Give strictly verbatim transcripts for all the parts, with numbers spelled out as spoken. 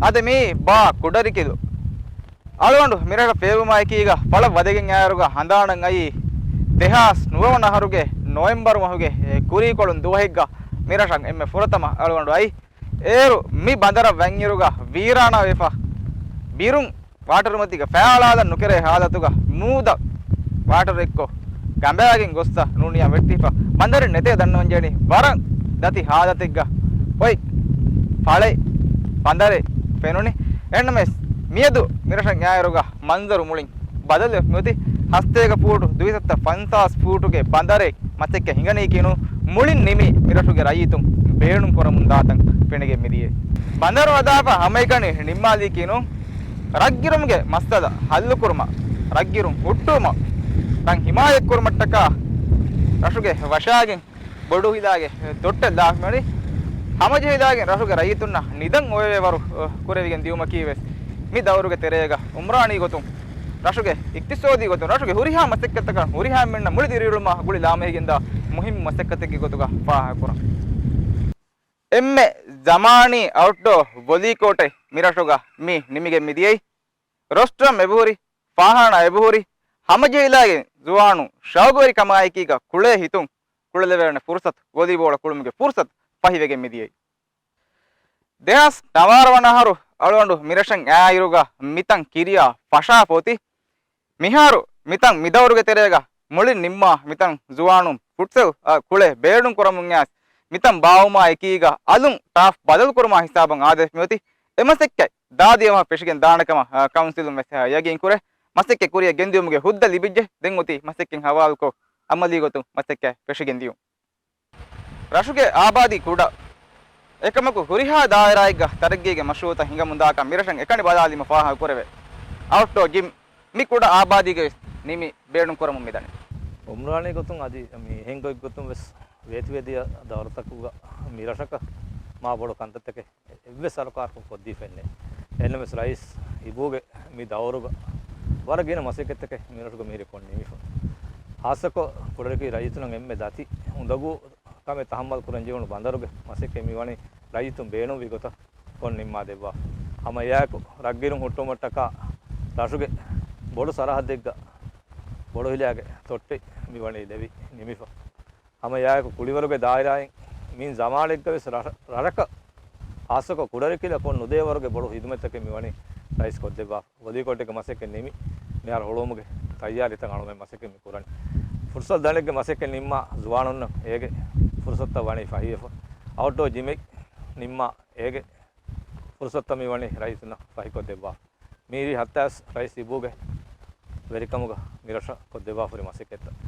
އަދި މި ބާ ކުޑަރިކިލު އަޅުގަނޑު މިރަށަށް ފޭބުމާއެކީގަ ފަޅަށް ވަދެގެން އައިއިރުގަ ހަނދާނަށް އައީ ދެހާސް ނުވަ ވަނަ އަހަރުގެ ނޮވެމްބަރު މަހުގެ ކުރީކޮޅުން ދުވަހެއްގަ މިރަށަށް އެންމެ ފުރަތަމަ އަޅުގަނޑު އައީ. އޭރު މި ބަނދަރަށް ވަންއިރުގަ ވީރާނާވެފަ، ބިރުން ވާޓަރުމަތީގަ ފައިއަޅާލަން ނުކެރޭ ހާލަތުގަ މޫދަށް ވާޓަރު އެއްކޮށް ގަނބައިގެން ގޮއްސަ ނޫނިޔާ ވެއްޓިފަ ބަނދަރެއް ނެތޭ ދަންނަވަންޖެހެނީ ވަރަށް ދަތި ހާލަތެއްގަ އޮތް ދަތި ހާލަތެއްގަ އޮތް ފަޅެއް ބަނދަރެއް ފެނުނީ. އެހެންނަމަވެސް މިއަދު މިރަށަށް އައިއިރުގަ މަންޒަރު މުޅިން ބަދަލުވެފަ މިއޮތީ. ހަސަތޭކަ ފޫޓު ދުވިސައްތަ ފަންސާސް ފޫޓުގެ ބަނދަރެއް މަސައްކަތް ހިނގަނީކީނު މުޅިން ނިމި މިރަށުގެ ރައްޔިތުން ބޭނުން ކުރަމުން ދާތަން ފެނިގެން މިދިޔައީ. ބަނދަރު ހަދާފަ ހަމައެކަނި ނިންމާލީކީނު ރަށްގިރުމުގެ މައްސަލަ ހައްލުކުރުމަށް، ރަށްގިރުން ހުއްޓުވުމަށް، ރަށް ހިމާޔަތްކުރުމަށްޓަކާ ރަށުގެ ވަށާގެން ބޮޑު ހިލާގެ ދޮއްޓެއް ލާފަ މިވަނީ. ހަމަޖެހިލާގެން ރަށުގެ ރައްޔިތުންނަށް ނިދަން އޮވެވޭވަރު ކުރެވިގެން ދިޔުމަކީ ވެސް މި ދައުރުގެ ތެރޭގަ އުމްރާނީ ގޮތުން ރަށުގެ އިޤްތިޞާދީ ގޮތުން ރަށުގެ ހުރިހާ މަސައްކަތަކަށް ހުރިހާ އެންމެންނަށް މުޅި ދިރިއުޅުމާ ގުޅި ލާމެހިގެންދާ މުހިއްމު މަސައްކަތެއްގެ ގޮތުގަ ފާހަގަކުރަން. އެންމެ ޒަމާނީ އައުޓްޑޯ ވޮލީ ކޯޓެއް މިރަށުގަ މި ނިމިގެން މިދިޔައީ. ރޮސްޓްރަމް އެބަހުރި، ފާހާނާ އެބަހުރި، ހަމަޖެހިލާގެން ޒުވާނުން ޝައުގުވެރިކަމާއެކީގަ ކުޅޭ ހިތުން ކުޅެލެވޭނެ ފުރުސަތު، ވޮލީބޯޅަ ކުޅުމުގެ ފުރުސަތު ފަހިވެގެން މިދިޔައީ. ދެހާސް ނަވާރަ ވަނަ އަހަރު އަޅުގަނޑު މިރަށަށް އައިއިރުގަ މިތަން ކިރިޔާ ފަށާފަ އޮތީ. މިހާރު މިތަން މިދައުރުގެ ތެރޭގަ މުޅިން ނިންމާ މިތަން ޒުވާނުން ފުޓްސަލް އަށް ކުޅޭ ބޭނުން ކުރަމުން އައިސް މިތަން ބާއްވުމާ އެކީގަ އަލުން ޓާފް ބަދަލު ކުރުމާ ހިސާބަށް އާދޭ މިއޮތީ. އެ މަސައްކަތް ދާދިޔަ މަހަށް ފެށިގެން ދާނެ ކަމަށް، އަ، ކައުންސިލުން ވެސް، އަ، ޔަގީން ކުރޭ. މަސައްކަތް ކުރިއަށް ގެންދިއުމުގެ ހުއްދަ ލިބިއްޖެ. ދެން އޮތީ މަސައްކަތް ހަވާލުކޮށް، އަމަލީ ގޮތުން މަސައްކަތް ފެށިގެން ދިޔުން. ރަށުގެ އާބާދީ ކުޑަ. އެކަމަކު ހުރިހާ ދާއިރާއެއްގަ ތަރައްގީގެ މަޝްރޫއުތައް ހިނގަމުންދާކަން މިރަށަށް އެކަނި ބަލާލީމަ ފާހަގަ ކުރެވޭ. އައުޓްޑޯ ޖިމް މި ކުޑަ އާބާދީގަ ވެސް ނިމި ބޭނުން ކުރަމުން މިދަނީ. އުމްރާނީ ގޮތުން އަދި މި އެހެން ގޮތްގޮތުން ވެސް ވޭތުވެދިޔަ ދައުރުތަކުގަ މިރަށަކަށް މާ ބޮޑު ކަންތައްތަކެއް އެއްވެސް ސަރުކާރަކުން ކޮށްދީފައެއް ނެތް. އެހެންނަމަވެސް ރައީސް އިބޫގެ މި ދައުރުގަ ވަރަށް ގިނަ މަސައްކަތްތަކެއް މިރަށުގަ މިހިރީ ކޮށް ނިމިފަ. ހާއްސަކޮށް ކުޑަރިކިލު ރައްޔިތުންނަށް އެންމެ ދަތި އުނދަގޫ ކަމެއް ތަހައްމަލް ކުރަން ޖެހުނު ބަނދަރުގެ މަސައްކަތް މިވަނީ ރައްޔިތުން ބޭނުންވި ގޮތަށް ކޮށް ނިންމާ ދެއްވާ. ހަމަ އެއާއެކު ރަށްގިރުން ހުއްޓުވުމަށްޓަކާ ރަށުގެ ބޮޑު ސަރަހައްދެއްގަ ބޮޑު ހިލާގެ ތޮއްޓެއް މިވަނީ ލެވި ނިމިފަ. ހަމަ އެއާއެކު ކުޅިވަރުގެ ދާއިރާއިން މިން ޒަމާނެއްގަ ވެސް ރަށަ-، ރަށަކަށް ހާއްސަކޮށް ކުޑަރިކިލަ ކޮށް ނުދޭ ވަރުގެ ބޮޑު ހިދުމަތްތަކެއް މިވަނީ ރައީސް ކޮށްދެއްވާ. ވޮލީކޯޓެއްގެ މަސައްކަތް ނިމި މިހާރު ހުޅުވުމުގެ ތައްޔާރީތައް އަޅުމެން މަސައްކަތް މި ކުރަނީ. ފުރުސަތު ދަނޑެއްގެ މަސައްކަތް ނިންމާ ޒުވާނުންނަށް އޭގެ ފުރުސަތުތައް ވަނީ ފަހިވެފަ. އައުޓްޑޯ ޖިމެއް ނިންމާ އޭގެ ފުރުސަތުތައް މި ވަނީ ރައްޔިތުންނަށް ފަހިކޮށްދެއްވާ. މިއީ ހަތްތައް ރައީސް އިބޫގެ ވެރިކަމުގަ މިރަށަށް ކޮށްދެއްވާފަ ހުރި މަސައްކަތްތައް.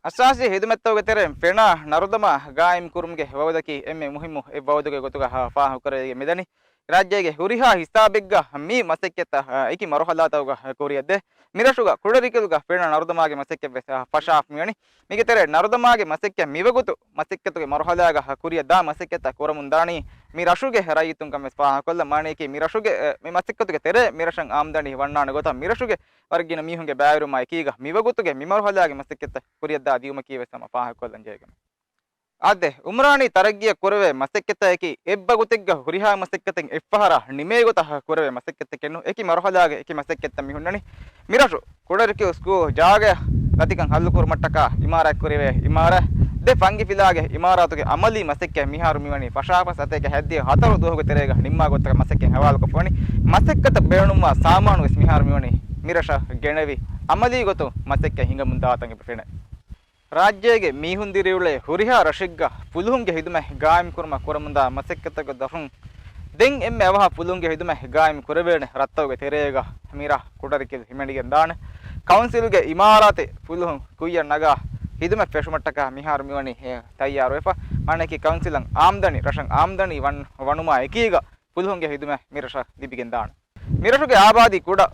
އައްސާސީ ހިދުމަތްތަކުގެ ތެރެއިން ފެނާ ނަރުދަމާ ގާއިމް ކުރުމުގެ ވައުދަކީ އެންމެ މުހިއްމު އެއް ވައުދުގެ ގޮތުގަ ފާހަގަ ކުރެވިގެން މިދަނީ. ރާއްޖޭގެ ހުރިހާ ހިސާބެއްގަ މި މަސައްކަތްތައް އެކި މަރުހަލާތަކުގަ ކުރިއަށްދޭ. މިރަށުގަ ކުޑަރިކިލުގަ ފެނާ ނަރުދަމާގެ މަސައްކަތް ވެސް ފަށާފަ މިވަނީ. މީގެ ތެރޭ ނަރުދަމާގެ މަސައްކަތް މިވަގުތު މަސައްކަތުގެ މަރުހަލާގަ ކުރިއަށް ދާ މަސައްކަތްތައް ކުރަމުން ދާނީ މި ރަށުގެ ރައްޔިތުން ކަމެއް ފާހަގަކޮށްލަން. މާނައަކީ މި ރަށުގެ، އެ، މި މަސައްކަތުގެ ތެރޭ މި ރަށަށް އާމްދަނީ ވަންނާނެ ގޮތަށް މި ރަށުގެ ވަރަށް ގިނަ މީހުންގެ ބައިވެރިވުމާ އެކީގަ މިވަގުތުގެ މި މަރުހަލާގެ މަސައްކަތްތައް ކުރިއަށްދާ ދިޔުމަކީ ވެސް ހަމަ ފާހަގަކޮށްލަން ޖެހޭ ކަމެއް. އާދެ، އުމްރާނީ ތަރައްގީއަށް ކުރެވޭ މަސައްކަތްތަކަކީ އެއްވަގުތެއްގަ ހުރިހާ މަސައްކަތެއް އެއްފަހަރާ ނިމޭ ގޮތަށް ކުރެވޭ މަސައްކަތްތަކެއް ނޫން. އެކި މަރުހަލާގެ އެކި މަސައްކަތްތައް މި ހުންނަނީ. މިރަށު ކުޑަރިކިލު ސްކޫލް ޖާގަ ގަތިކަން ހައްލުކުރުމަށްޓަކާ އިމާރާތްކުރެވޭ އިމާރާތް، ދެ ފަންގިފިލާގެ އިމާރާތުގެ އަމަލީ މަސައްކަތް މިހާރު މިވަނީ ފަށާފަ. ސަތޭކަ ހަތްދިހަ ހަތަރު ދުވަހުގެ ތެރޭގަ ނިންމާ ގޮތަކަށް މަސައްކަތް ހަވާލުކޮށްފަ ވަނީ. މަސައްކަތަށް ބޭނުންވާ ސާމާނު ވެސް މިހާރު މިވަނީ މިރަށަށް ގެނެވި އަމަލީ ގޮތުން މަސައްކަތް ހިނގަމުން ދާތަން އެބަ ފެނޭ. ރާއްޖޭގެ މީހުން ދިރިއުޅޭ ހުރިހާ ރަށެއްގަ ފުލުހުންގެ ހިދުމަތް ގާއިމްކުރުމަށް ކުރަމުންދާ މަސައްކަތުގެ ދަށުން ދެން އެންމެ އަވަހަށް ފުލުހުންގެ ހިދުމަތް ގާއިމް ކުރެވޭނެ ރަށްތަކުގެ ތެރޭގަ މިރަށް ކުޑަރިކިލު ހިމެނިގެން ދާނެ. ކައުންސިލްގެ އިމާރާތެއް ފުލުހުން ކުއްޔަށް ނަގާ ހިދުމަތް ފެށުމަށްޓަކާ މިހާރު މިވަނީ ތައްޔާރުވެފަ. މާނައަކީ ކައުންސިލަށް އާމްދަނީ، ރަށަށް އާމްދަނީ ވަން-، ވަނުމާ އެކީގަ ފުލުހުންގެ ހިދުމަތް މިރަށަށް ލިބިގެން ދާނެ. މިރަށުގެ އާބާދީ ކުޑަ.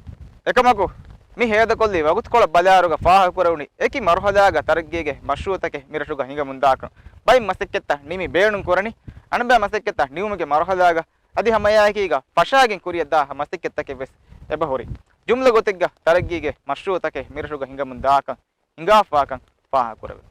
އެކަމަކު، މި ހޭދަކޮށްލި ވަގުތުކޮޅަށް ބަލާއިރުގަ ފާހަގަކުރެވުނީ އެކި މަރުހަލާގަ ތަރައްގީގެ މަޝްރޫއުތަކެއް މިރަށުގަ ހިނގަމުންދާކަން. ބައެއް މަސައްކަތްތައް ނިމި ބޭނުން ކުރަނީ، އަނެއްބައި މަސައްކަތްތައް ނިމުމުގެ މަރުހަލާގަ އަދި ހަމައެއާއެކީގަ ފަށާގެން ކުރިއަށްދާ މަސައްކަތްތަކެއް ވެސް އެބަހުރި. ޖުމްލަ ގޮތެއްގަ ތަރައްގީގެ މަޝްރޫއުތަކެއް މިރަށުގަ ހިނގަމުންދާކަން ހިނގާފާކަން ފާހަގަކުރެވޭ.